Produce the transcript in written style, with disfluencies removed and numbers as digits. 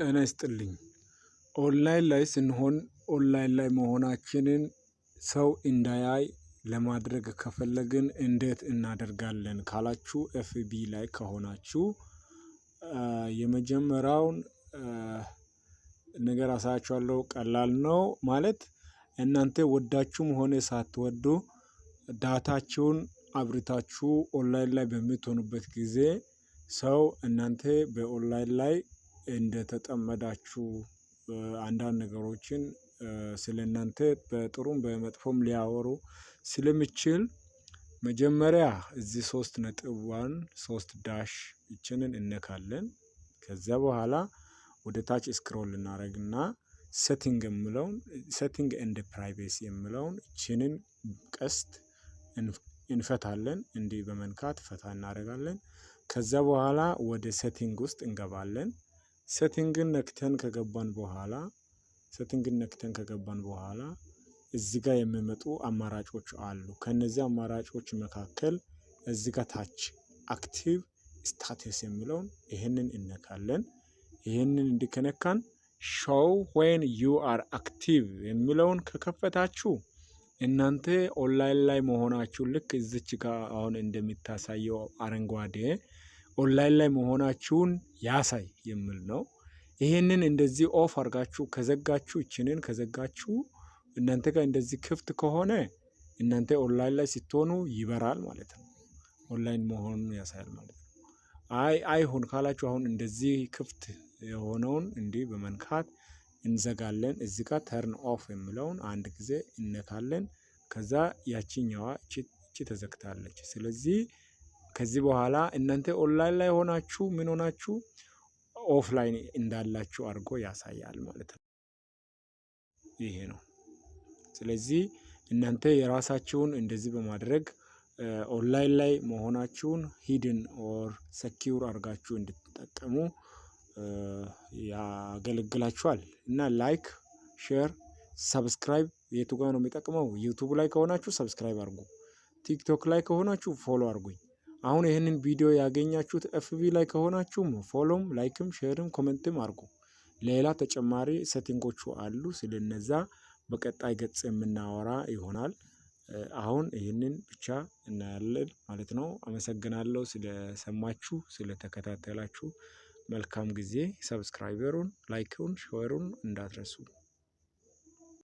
ጤና ይስጥልኝ። ኦንላይን ላይ ስንሆን ኦንላይን ላይ መሆናችንን ሰው እንዳያይ ለማድረግ ከፈለግን እንዴት እናደርጋለን ካላችሁ፣ FB ላይ ከሆናችሁ የመጀመሪያውን ነገር አሳያችኋለሁ። ቀላል ነው፣ ማለት እናንተ ወዳችሁም ሆነ ሳትወዱ ዳታችሁን አብርታችሁ ኦንላይን ላይ በምትሆኑበት ጊዜ ሰው እናንተ በኦንላይን ላይ እንደተጠመዳችሁ አንዳንድ ነገሮችን ስለ እናንተ በጥሩም በመጥፎም ሊያወሩ ስለሚችል፣ መጀመሪያ እዚህ ሶስት ነጥቧን፣ ሶስት dash ይችንን እነካለን። ከዚያ በኋላ ወደ ታች scroll እናደርግና setting የምለውን፣ setting and privacy የምለውን ይችንን ቀስት እንፈታለን። እንዲህ በመንካት ፈታ እናደርጋለን። ከዛ በኋላ ወደ setting ውስጥ እንገባለን። Setting ን ነክተን ከገባን በኋላ እዚህ ጋር የሚመጡ አማራጮች አሉ። ከነዚህ አማራጮች መካከል እዚህ ጋር ታች active status የሚለውን ይህንን እነካለን። ይህንን እንዲከነካን show when you are active የሚለውን ከከፈታችሁ እናንተ ኦንላይን ላይ መሆናችሁ ልክ እዚች ጋር አሁን እንደሚታሳየው አረንጓዴ ኦንላይን ላይ መሆናችሁን ያሳይ የሚል ነው። ይሄንን እንደዚህ off አድርጋችሁ ከዘጋችሁ፣ ይችንን ከዘጋችሁ፣ እናንተ ጋር እንደዚህ ክፍት ከሆነ እናንተ ኦንላይን ላይ ስትሆኑ ይበራል ማለት ነው። ኦንላይን መሆኑን ያሳያል ማለት ነው። አይ አይሁን ካላችሁ አሁን እንደዚህ ክፍት የሆነውን እንዲህ በመንካት እንዘጋለን። እዚህ ጋር turn off የሚለውን አንድ ጊዜ እነካለን። ከዛ ያቺኛዋ እቺ ተዘግታለች። ስለዚህ ከዚህ በኋላ እናንተ ኦንላይን ላይ ሆናችሁ ምን ሆናችሁ offline እንዳላችሁ አድርጎ ያሳያል ማለት ነው። ይሄ ነው። ስለዚህ እናንተ የራሳችሁን እንደዚህ በማድረግ ኦንላይን ላይ መሆናችሁን hidden or secure አድርጋችሁ እንድትጠቀሙ ያገለግላችኋል። እና like፣ share፣ subscribe የቱ ጋር ነው የሚጠቅመው? YouTube ላይ ከሆናችሁ subscribe አድርጉ። TikTok ላይ ከሆናችሁ follow አድርጉኝ። አሁን ይህንን ቪዲዮ ያገኛችሁት FB ላይ ከሆናችሁም follow ም፣ like ም፣ share ም comment ም አድርጉ። ሌላ ተጨማሪ setting ኦቹ አሉ። ስለነዛ በቀጣይ ገጽ የምናወራ ይሆናል። አሁን ይህንን ብቻ እናያለን ማለት ነው። አመሰግናለሁ ስለሰማችሁ፣ ስለተከታተላችሁ። መልካም ጊዜ። Subscribe ኡን፣ like ኡን፣ share ኡን እንዳትረሱ።